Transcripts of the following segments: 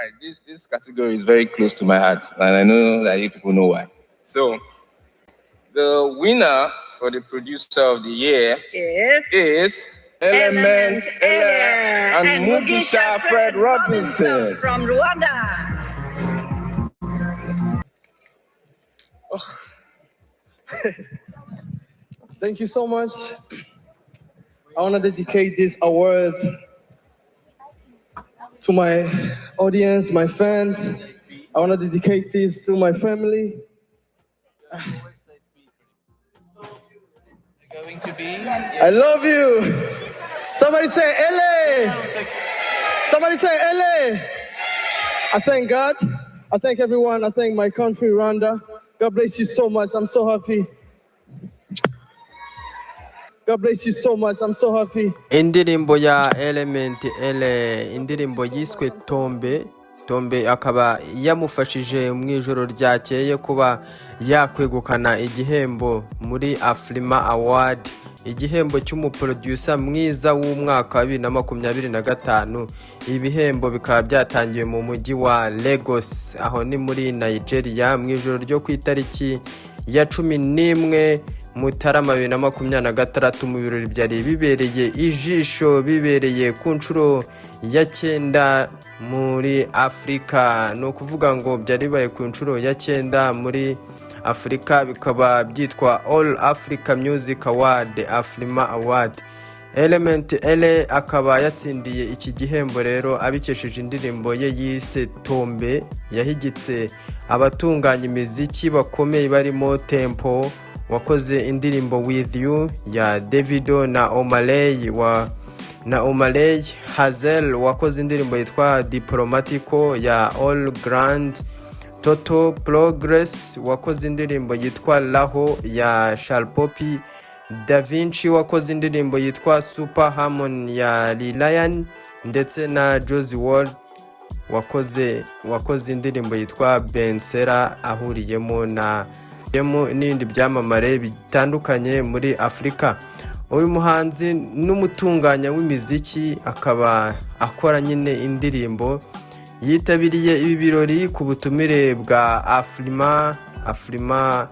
Right, this category is very close to my heart, and I know that you people know why. So, the winner for the producer of the year is Element Eleeeh and Mugisha Fred Robinson. From Rwanda. Oh. Thank you so much. I want to dedicate this award to my audience, my fans. I want to dedicate this to my family. Going to be? I love you. Somebody say LA. Somebody say LA. I thank God. I thank everyone. I thank my country, Rwanda. God bless you so much. I'm so happy. God bless you so much. I'm so happy. Indirimbo ya Element Eleeeh, indirimbo yiswe Tombe, Tombe akaba yamufashije mu ijoro ryakeye kuba yakwegukana igihembo muri Afrima Award, igihembo cy'umuproducer mwiza w'umwaka wa 2025. Ibihembo bikaba byatangiwe mu mujyi wa Lagos, aho ni muri Nigeria, mu ijoro ryo ku itariki ya 11 Mutarama 2026, mu birori byari bibereye ijisho, bibereye ku nshuro ya cyenda muri Afurika. Ni ukuvuga ngo byari bibaye ku nshuro ya cyenda muri Afurika, bikaba byitwa All Africa Music Award, Afrima Award. Element Eleeeh akaba yatsindiye iki gihembo rero abikesheje indirimbo ye yise Tombe, yahigitse abatunganya imiziki bakomeye barimo Tempo wakoze indirimbo With You ya Davido na Omah Lay wa na Omah Lay, Hazel wakoze indirimbo yitwa Diplomatico ya All Grand, Toto Progress wakoze indirimbo yitwa Laho ya Shalpopi, Da Vinci wakoze indirimbo yitwa Super Harmony ya Lilian, ndetse na Josie World wakoze indirimbo yitwa Bensera, ahuriyemo na n'ibindi byamamare bitandukanye muri Afurika. Uyu muhanzi n'umutunganya w'imiziki, akaba akora nyine indirimbo, yitabiriye ibi birori ku butumire bwa Afrima. Afrima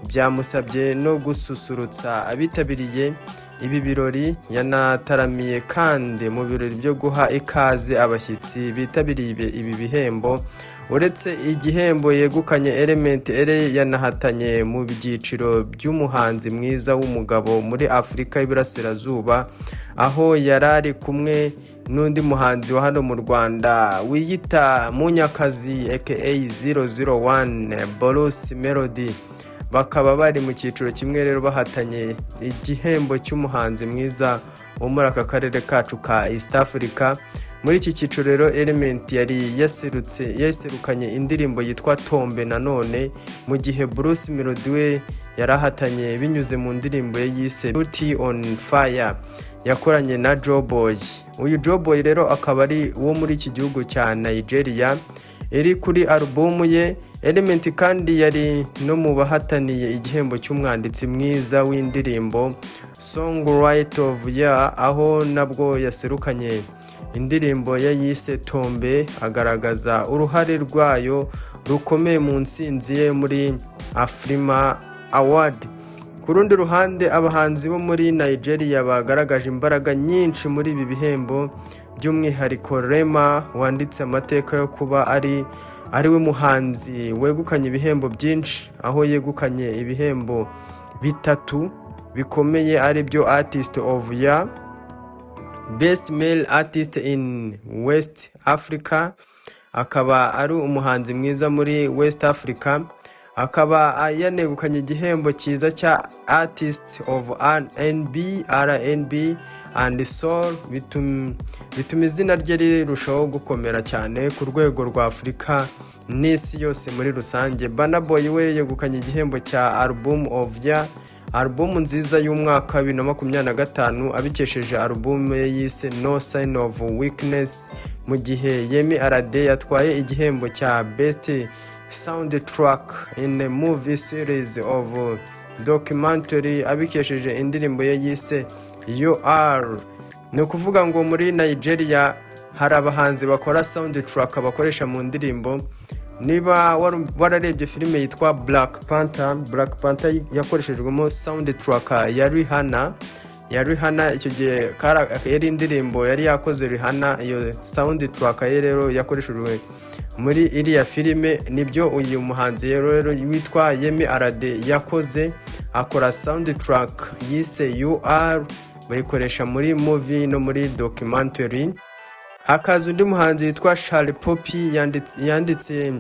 byamusabye no gususurutsa abitabiriye ibi birori. Yanataramiye kandi mu birori byo guha ikaze abashyitsi bitabiriye ibi bihembo. Uretse igihembo yegukanye, Element Eleeeh yanahatanye mu byiciro by'umuhanzi mwiza w'umugabo muri Afurika y'Iburasirazuba, aho yari ari kumwe n'undi muhanzi wa hano mu Rwanda wiyita Munyakazi aka 001, Bruce Melody, bakaba bari mu cyiciro kimwe rero, bahatanye igihembo cy'umuhanzi mwiza wo muri aka karere kacu ka East Africa. Muri iki cyiciro rero, Element yari yaserutse yaserukanye indirimbo yitwa Tombe nanone, mu gihe Bruce Melody we yarahatanye binyuze mu ndirimbo ye yise Beauty on Fire yakoranye na Joeboy. Uyu Joeboy rero akaba ari uwo muri iki gihugu cya Nigeria, iri kuri alubumu ye. Element kandi yari no mu bahataniye igihembo cy'umwanditsi mwiza w'indirimbo, Songwriter of Year, aho nabwo yaserukanye indirimbo ye yise Tombe, agaragaza uruhare rwayo rukomeye mu ntsinzi ye muri Afrima Award. Ku rundi ruhande, abahanzi bo muri Nigeria bagaragaje imbaraga nyinshi muri ibi bihembo, by'umwihariko Rema wanditse amateka yo kuba ari we muhanzi wegukanye ibihembo byinshi, aho yegukanye ibihembo bitatu bikomeye, ari byo Artist of Year, Best Male Artist in West Africa, akaba ari umuhanzi mwiza muri West Africa, akaba yanegukanye igihembo cyiza cya Artist of R&B, R&B and Soul, bituma izina rye rirushaho gukomera cyane ku rwego rwa Afurika n'isi yose muri rusange. Burna Boy we yegukanye igihembo cya Album of Year, album nziza y'umwaka wa 2025, abikesheje album ye yise No Sign of Weakness, mu gihe Yemi Alade yatwaye igihembo cya Best Soundtrack in a Movie, Series or Documentary, abikesheje indirimbo ye yise You Are. Ni ukuvuga ngo muri Nigeria Hari abahanzi bakora soundtrack bakoresha mu ndirimbo. Niba wararebye filime yitwa Black Panther, Black Panther yakoreshejwemo soundtrack ya Rihanna, ya Rihanna. Icyo gihe yari indirimbo yari yakoze Rihanna. Iyo soundtrack ye rero yakoreshejwe muri iriya filime. Nibyo uyu muhanzi rero witwa Yemi Alade yakoze, akora soundtrack yise UR, bayikoresha muri movie no muri documentary. Hakaza undi muhanzi witwa Shallipopi, yanditse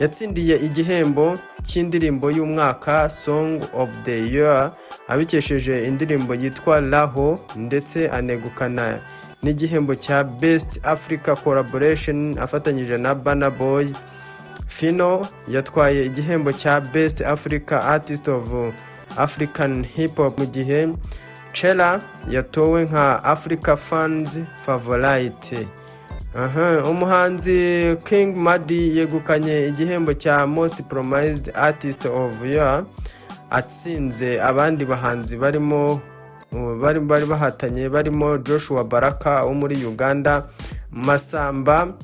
yatsindiye igihembo cy'indirimbo y'umwaka, Song of the Year, abikesheje indirimbo yitwa Raho, ndetse anegukana n'igihembo cya Best Africa Collaboration afatanyije na Burna Boy. Phyno yatwaye igihembo cya Best Africa Artist of African Hip Hop, mu gihe Chela yatowe nka Africa Fans Favorite. Aha, umuhanzi King Madi yegukanye igihembo cya Most Promised Artist of Year, atsinze abandi bahanzi barimo bari bahatanye, barimo Joshua Baraka wo muri Uganda, Masamba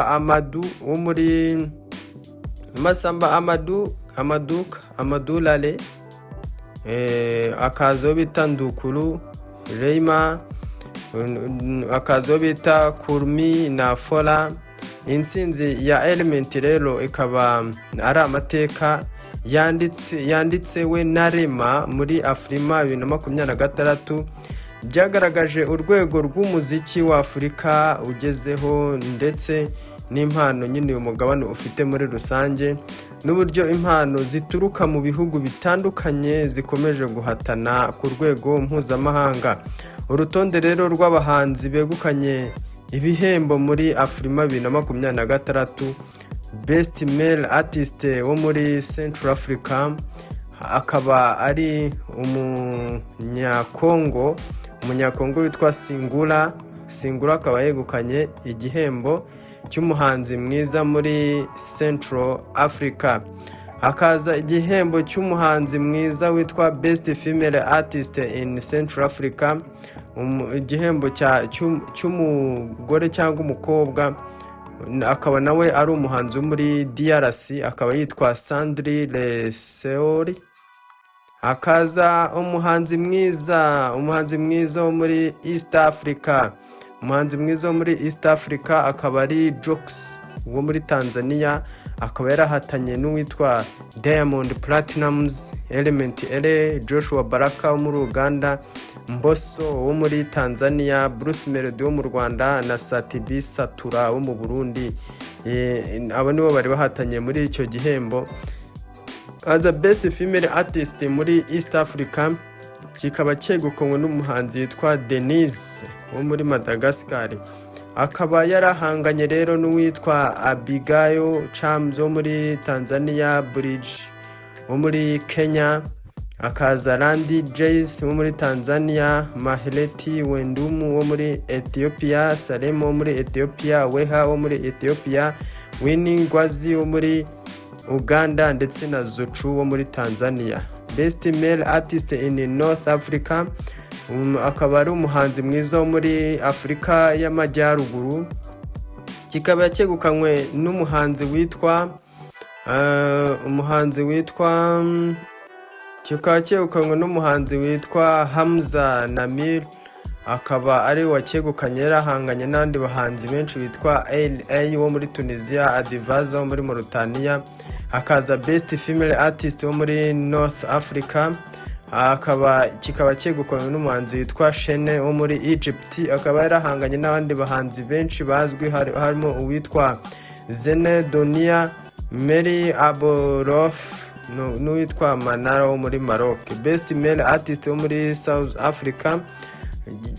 Amadu wo muri Masamba Amadu Amaduka Amadou Lale, akaza uwo bita Ndukuru Reyma, akaza uwo bita Kurmi na Fola. Intsinzi ya Element rero ikaba ari amateka yanditse we na Rema muri Afrima 2026. Byagaragaje urwego rw'umuziki wa Afurika ugezeho, ndetse n'impano nyine uyu mugabane ufite muri rusange, n'uburyo impano zituruka mu bihugu bitandukanye zikomeje guhatana ku rwego mpuzamahanga. Urutonde rero rw'abahanzi begukanye ibihembo muri Afrima 2026: Best Male Artist wo muri Central Africa akaba ari umunyakongo witwa Singura. Singura akaba yegukanye igihembo cy'umuhanzi mwiza muri Central Africa. Hakaza igihembo cy'umuhanzi mwiza witwa Best Female Artist in Central Africa, igihembo cy'umugore cyangwa umukobwa, akaba nawe ari umuhanzi wo muri DRC, akaba yitwa Sandri Leseori. Hakaza umuhanzi mwiza wo muri East Africa. Umuhanzi mwiza wo muri East Africa akaba ari Jux wo muri Tanzania, akaba yarahatanye n'uwitwa Diamond Platnumz, Element Eleeeh, Joshua Baraka wo muri Uganda, Mbosso wo muri Tanzania, Bruce Melody wo mu Rwanda na Sat-B Satura wo mu Burundi. Abo nibo bari bahatanye muri icyo gihembo as a Best Female Artist muri East Africa, kikaba cyegukanywe n'umuhanzi witwa Denise wo muri Madagascar, akaba yarahanganye rero n'uwitwa Abigail Chams wo muri Tanzania, Bridge wo muri Kenya, akaza Randy Jays wo muri Tanzania, Mahleti Wendumu wo muri Ethiopia, Salem wo muri Ethiopia, Weha wo muri Ethiopia, Winnie Ngwazi wo muri Uganda ndetse na Zuchu wo muri Tanzania. Best Male Artist in North Africa, akaba ari umuhanzi mwiza wo muri Afurika y'Amajyaruguru, kikaba cyegukanywe n'umuhanzi witwa umuhanzi witwa kikaba cyegukanywe n'umuhanzi witwa Hamza Namir, akaba ari wacyegukanye yarahanganye n'abandi bahanzi benshi bitwa LA wo muri Tunisia, Adivaza wo muri Mauritania. Hakaza Best Female Artist wo muri North Africa, akaba kikaba cyegukanywe n'umuhanzi witwa Shene wo muri Egypt, akaba yarahanganye n'abandi bahanzi benshi bazwi, harimo uwitwa Zene Donia, Mary Aborof n'uwitwa Manara wo muri Maroc. Best Male Artist wo muri South Africa,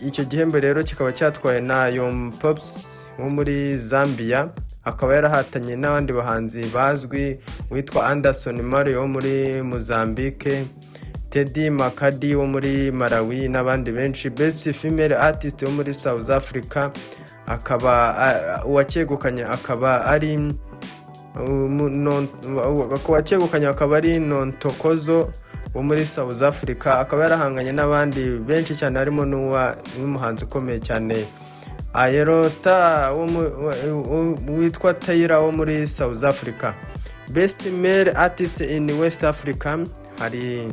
icyo gihembo rero kikaba cyatwawe na Yom Pops wo muri Zambia, akaba yarahatanye n'abandi bahanzi bazwi witwa Anderson Mario wo muri Mozambique, Teddy Makadi wo muri Malawi n'abandi benshi. Best Female Artist wo muri South Africa, akaba uwacyegukanye akaba ari uwacyegukanye akaba ari Nontokozo wo muri South Africa, akaba yarahanganye n'abandi benshi cyane, harimo n'umuhanzi ukomeye cyane Ayro Star witwa Tyla wo muri South Africa. Best Male Artist in West Africa, hari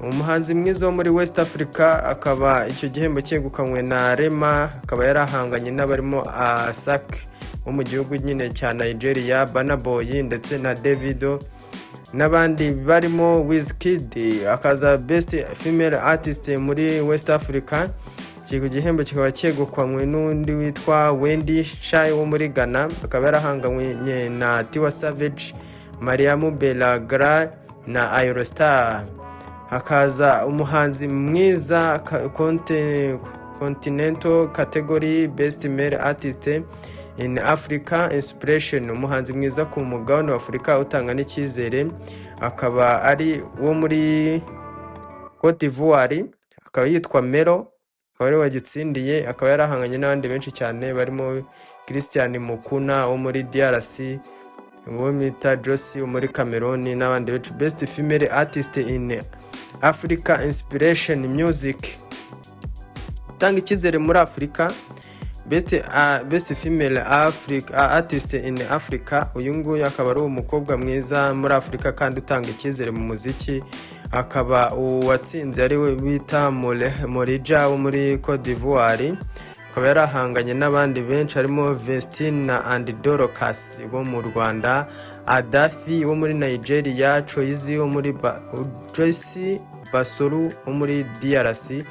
umuhanzi mwiza wo muri West Africa, akaba icyo gihembo cyegukanywe na Rema, akaba yarahanganye n'abarimo Asake wo mu gihugu nyine cya Nigeria, Burna Boy ndetse na Davido n'abandi barimo Wizkid. Akaza Best Female Artist muri West Africa, iki gihembo kikaba cyegukanywe n'undi witwa Wendy Shay wo muri Ghana, akaba yarahanganye na Tiwa Savage, Mariam Belagra na Ayro Star. Hakaza umuhanzi mwiza Continental category, Best Male Artist in Africa Inspiration, umuhanzi mwiza ku mugabane wa Afurika utanga n'icyizere, akaba ari uwo muri Cote d'Ivoire, akaba yitwa Mero, akaba ariwe wagitsindiye, akaba yarahanganye n'abandi benshi cyane barimo Christian Mukuna wo muri DRC, uwo bita Josi wo muri Cameroon n'abandi benshi. Best Female Artist in Africa Inspiration Music, utanga icyizere muri Afurika, Best Female Artist in Africa, uyu nguyu akaba ari umukobwa mwiza muri Afurika kandi utanga icyizere mu muziki, akaba uwatsinze ari we bita Morija wo muri Cote d'Ivoire, akaba yarahanganye n'abandi benshi harimo Vestine and Dorcas bo mu Rwanda, Adafi wo muri Nigeria, Choice wo muri Joyce Basoru wo muri DRC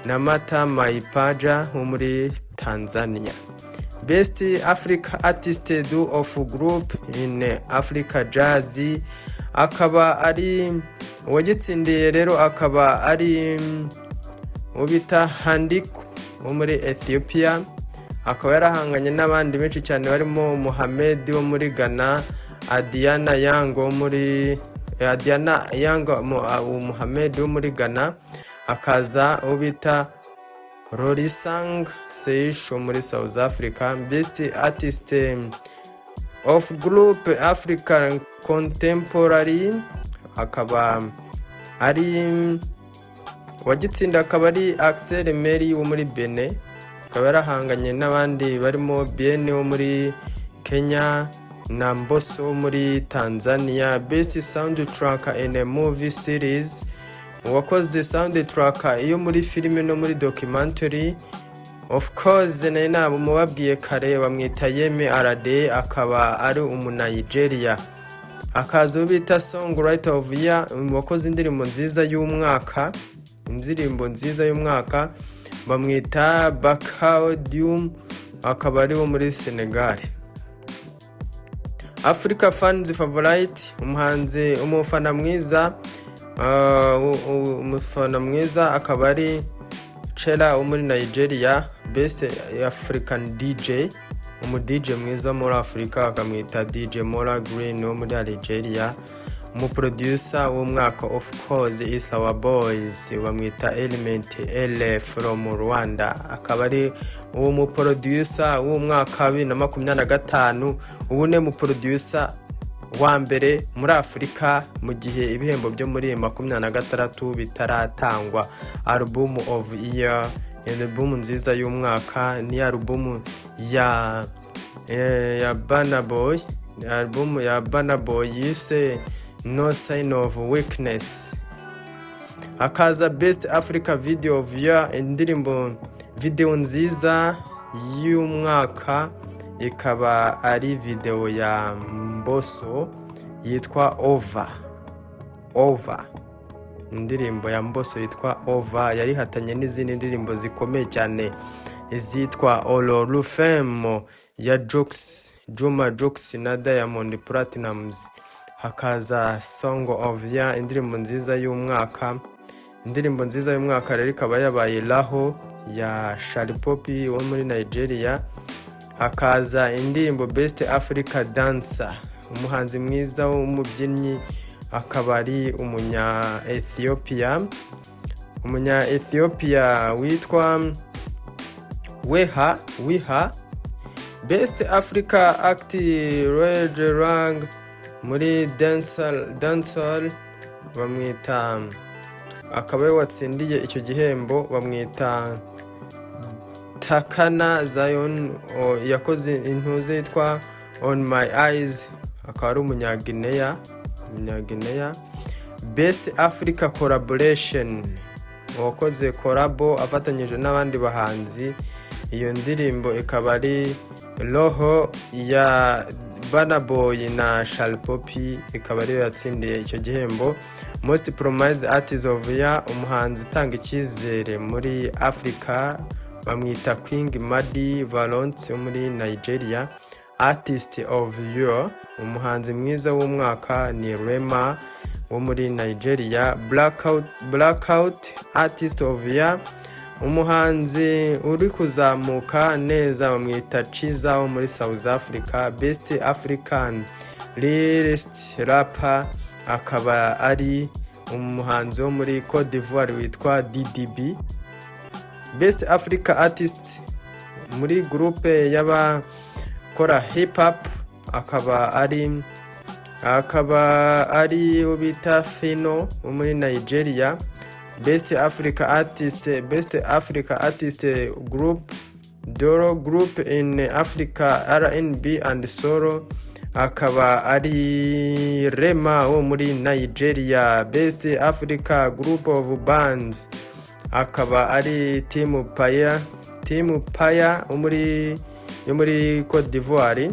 na Mata Maipaja wo muri Tanzania. Best Africa Artist Duo of Group in Africa Jazz, akaba ari uwagitsindiye rero, akaba ari uwo bita Handiku wo muri Ethiopia, akaba yarahanganye n'abandi benshi cyane barimo Mohamed wo muri Ghana, Adiana Young wo muri Adiana Young Mohamed wo muri Ghana, hakaza uwo bita Rorisang Seish wo muri South Africa. Best Artist of Group African Contemporary, akaba ari uwagitsinda, akaba ari Axel Mary wo muri Benin, akaba yarahanganye n'abandi barimo Bien wo muri Kenya na Mbosso wo muri Tanzania. Best Soundtrack in a Movie Series, uwakoze soundtrack iyo muri filime no muri documentary, of course nari nabo mubabwiye kare, bamwita Yemi Alade, akaba ari umunigeria. Akaza uwo bita Songwriter of Year, wakoze indirimbo nziza y'umwaka, indirimbo nziza y'umwaka bamwita Bakau Dioum, akaba ari wo muri Senegal. Africa Fans Favorite, umuhanzi umufana mwiza, umufana mwiza akaba ari Chela wo muri Nigeria. Best African DJ, umu DJ mwiza muri Afurika akamwita DJ Mora Green wo muri Algeria. Umuproducer w'umwaka, of course is our boys, bamwita Element L from Rwanda, akaba ari uwo muproducer w'umwaka wa 2025. Ubu ni muproducer wa mbere muri Afurika mu gihe ibihembo byo muri 26 bitaratangwa. Album of Year, album nziza y'umwaka ni album ya Burna Boy, ni album ya Burna Boy yise No Sign of Weakness. Hakaza Best Africa Video of Year, indirimbo video nziza y'umwaka ikaba ari video ya Mbosso yitwa Over. Over, indirimbo ya Mbosso yitwa Over yarihatanye n'izindi ndirimbo zikomeye cyane izitwa Olorufemo ya Jux, Juma Jux na Diamond Platnumz. Hakaza Song of Year, indirimbo nziza y'umwaka. Indirimbo nziza y'umwaka rero ikaba yabaye Raho ya Shallipopi wo muri Nigeria. Hakaza indirimbo Best Africa Dancer, umuhanzi mwiza w'umubyinnyi akaba ari umunya Ethiopia, umunya Ethiopia witwa Weha Wiha. Best Africa Act Rang muri dancehall, bamwita, akaba ari watsindiye icyo gihembo, bamwita Takana Zion yakoze intuze yitwa "On My Eyes", akaba ari Umunyagineya. Best Africa Collaboration, uwakoze collabo afatanyije n'abandi bahanzi, iyo ndirimbo ikaba ari "Roho" ya Burna Boy na Shallipopi, ikaba ariyo yatsindiye icyo gihembo. Most Promising Artist of Year, umuhanzi utanga icyizere muri Africa, bamwita Qing Madi Valence wo muri Nigeria. Artist of Year, umuhanzi mwiza w'umwaka, ni Rema wo muri Nigeria. Blackout Artist of Year, umuhanzi uri kuzamuka neza, bamwita Chiza wo muri South Africa. Best African Lyricist Rapper akaba ari umuhanzi wo muri Cote d'Ivoire witwa DDB. Best Africa Artist muri groupe y'abakora hip hop akaba ari uwo bita Phyno wo muri Nigeria. Best Africa Artist, Best Africa Artist Group, Doro Group in Africa R&B and Soul, akaba ari Rema wo muri Nigeria. Best Africa Group of Bands akaba ari Team Paya yo muri Cote d'Ivoire.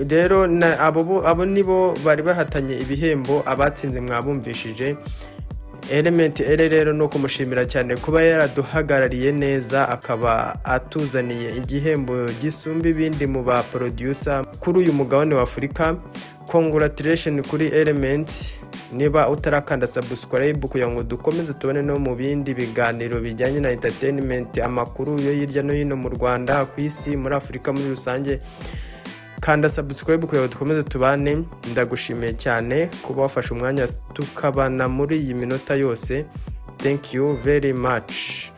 Rero abo nibo bari bahatanye ibihembo. Abatsinze mwabumvishije. Element Eleeeh rero no kumushimira cyane kuba yaraduhagarariye neza, akaba atuzaniye igihembo gisumba ibindi mu ba producer kuri uyu mugabane wa Afurika. Congratulation kuri Element. Niba utarakanda subscribe kugira ngo dukomeze tubone no mu bindi biganiro bijyanye na entertainment, amakuru yo hirya no hino mu Rwanda, ku isi, muri Afurika muri rusange, kanda subscribe kugira ngo dukomeze tubane. Ndagushimiye cyane kuba wafashe umwanya tukabana muri iyi minota yose. Thank you very much.